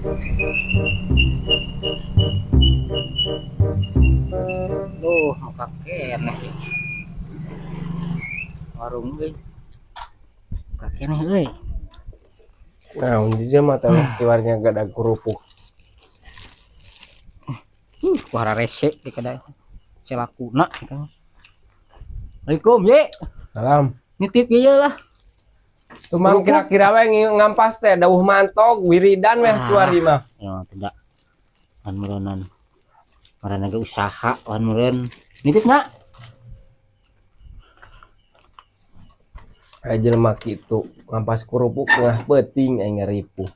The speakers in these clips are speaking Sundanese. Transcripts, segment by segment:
Duh, muka keneh. Warung euy. Muka keneh euy. Nah, jujur mah teh kiwarnya gak ada kerupuk. Wara rese di kedai. Celakuna. Assalamualaikum, ye. Salam. Nitip ieu lah. Tumang kira-kira we ngampas teh dawuh mantog wiridan weh kiwari mah. Ya, tidak. Kan meureunnan. Marana ge usaha kan meureun. Nitip na. Aya jelema kitu ngampas kerupuk tengah peuting aing ngaripuh.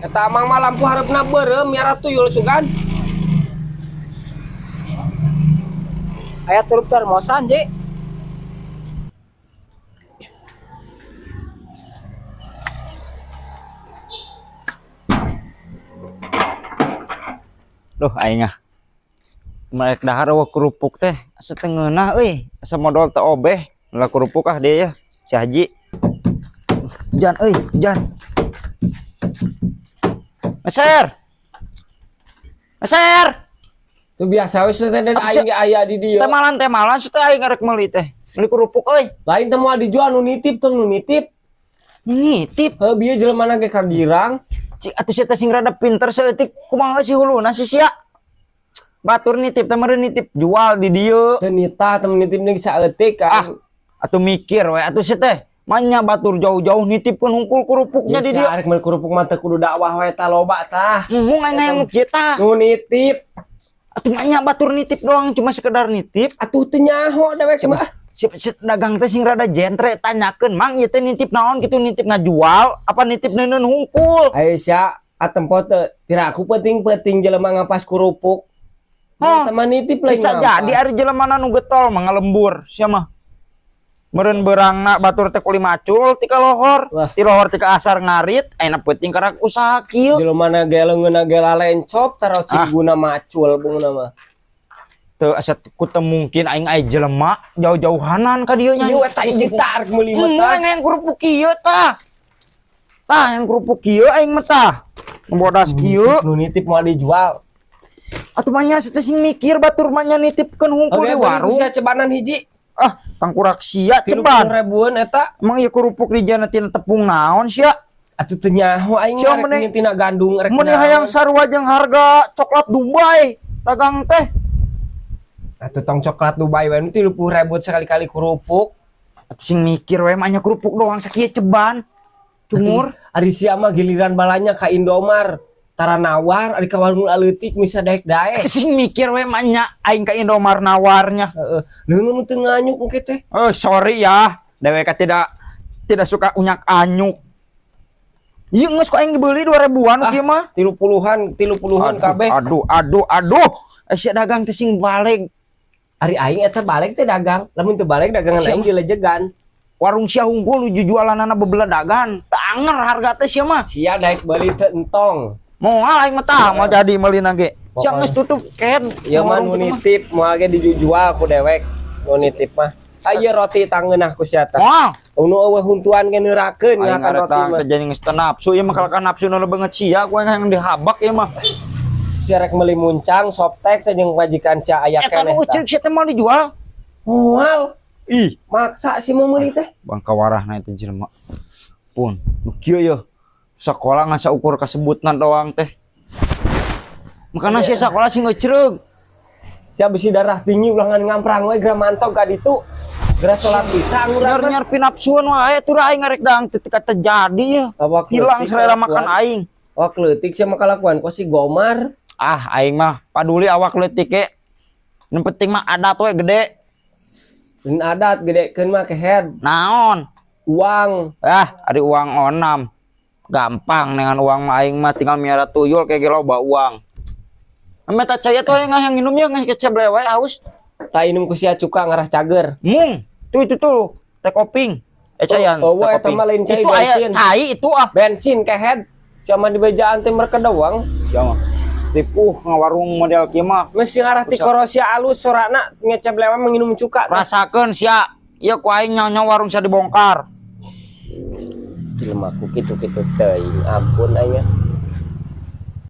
Eta amang mah lampu hareupna beureum miara tuyul sugan. Aya turup termosan, Je. Duh aing ah. Merek dahar eueuh kerupuk teh asa teu ngeunah euy, asa modal teu obeh. Lah kerupuk ah dia ya, si Haji. Hujan euy, hujan. Meser. Meser. Tuh biasa we teh dan aing ge aya di dieu. Teh malan si teh aing ngarek meuli teh. Meuli kerupuk euy. Lain teh moal dijual nu nitip teh nu nitip. Nitip. Heuh bieu jelema ge kagirang. Cik atuh sia teh sing rada pinter saeutik kumaha sih huluna si sia. Batur nitip teh meureun nitip jual di dieu. Teu nitah teh nitip ge saeutik Ah, atuh mikir we atuh sia teh. Manya batur jauh-jauh nitipkeun hungkul kerupuknya di dieu. Arek meuli kerupuk mah teu kudu dakwah we tah loba tah. Mung aing hayang nu kieu tah. Nu nitip. Atuh manya batur nitip doang cuma sekedar nitip. Atuh teu nyaho dewek mah. Si, si dagang teh sing rada jentre tanyakeun mang ieu teh nitip naon kitu nitip ngajual apa nitip neuneun hungkul. Ayo sia atempo teu piraku peuting-peuting jelema ngampas kerupuk. Hah? Sama nitip lain Bisa ngampas. jadi ari jelema nu getol mah ngalembur sia mah. Meureun beurangna batur teh kuli macul ti ka lohor, ti lohor ti ka asar ngarit, ayeuna peuting karak usaha kieu. Jelema na ge leungeunna ge lalencop cara cing guna macul bunguna mah. Teu asa ku teu mungkin aing aya jelema jauh-jauhanan ka dieu nya. Ieu eta ieu tah arek meuli mah tah. Aing hayang kerupuk kieu tah. Tah hayang kerupuk kieu aing mah tah. Bodas kieu. Nu nitip moal dijual. Atuh mah nya teh sing mikir batur mah nya nitipkeun hungkul di warung. Sia cebanan hiji. Ah, tangkurak sia ceban. 30 ribuan eta. Emang ieu kerupuk di jana tina tepung naon sia? Atuh teu nyaho aing Sia rek tina gandung rek. Meuni hayang sarua jeung harga coklat Dubai dagang teh. Atuh tong coklat Dubai we nu 30 ribu sekali-kali kerupuk. Atuh sing mikir we mah nya kerupuk doang sakieu ceban. Cungur. Ari sia mah giliran balanya ka Indomar. Tara nawar ari ka warung aleutik misa daek-daek. Atuh sing mikir we mah nya aing ka Indomar nawarnya. Heeh. Leungeun nu teu nganyuk engke teh. Oh, sorry ya. Dewek tidak suka unyak-anyuk. Ieu geus ku aing dibeli 2000-an kieu mah. 30-an kabeh. Aduh, aduh, aduh. Sia dagang teh sing baleg. Ari aing eta baleg teh dagang. Lamun teu baleg dagangan aing dilejegan. Warung sia hungkul nu jualanana bebeledagan. Teu anger harga teh sia mah. Sia daek beuli teu entong. Moal aing mah tah, moal jadi meulina ge. Sia geus tutup ken. Ieu mah nu nitip moal ge dijual ku dewek. Nu nitip mah. Aya roti tangeunah ku sia tah. Moal. Nu eueuh huntuan ge neurakeun Aing ngakan roti mah. teh jadi geus teu nafsu ieu mah kalakan nafsu nu beungeut sia ku aing hayang dihabak ieu mah. Sia rek meuli muncang softtek teh jeung majikan sia aya Eta keneh nu tah. uceuk sia teh moal dijual. Moal. Ih, maksa sih mau meuli teh. Bangka warahna eta jelema. Pun, nu kieu yeuh. Sekolah ngan saukur kasebutna doang teh. Makana sia sakola sing ngecreug. Sia bisi darah tinggi ulah ngan ngamprang we geura mantog ka ditu. Geura salat isya ngurang. Nyar-nyar pinapsuan wae tuh aing ngarek daang teu terjadi ya. Awak Hilang leutik selera kalakuan. makan aing. Awak leutik sia mah kalakuan kok si Gomar. Ah, aing mah paduli awak leutik ge. Nu penting mah adat we gede. Lain adat gedekeun mah kehead. Naon? Uang. Ah, ari uang onam. Gampang dengan uang mah aing mah tinggal miara tuyul kayak ge loba uang. Ame tak caya tuh aing hayang minum ya ngeh keceble wae haus. Tak inum ku sia cuka ngarah cager. Mung, tuh itu tuh teh koping. Cayan, Oh, teh eta koping. mah lain cai, Itu aya bensin. cai itu ah. Bensin kehead. Sia mah di bejaan teh mereka doang. Sia mah. Tipuh ngawarung model kieu mah. Mesti ngarah ti korosia alus sorana ngeceble wae menginum cuka. Rasakeun sia. Ieu ku aing nyawa warung sia dibongkar. Jelema ku kitu-kitu teuing, ampun aing.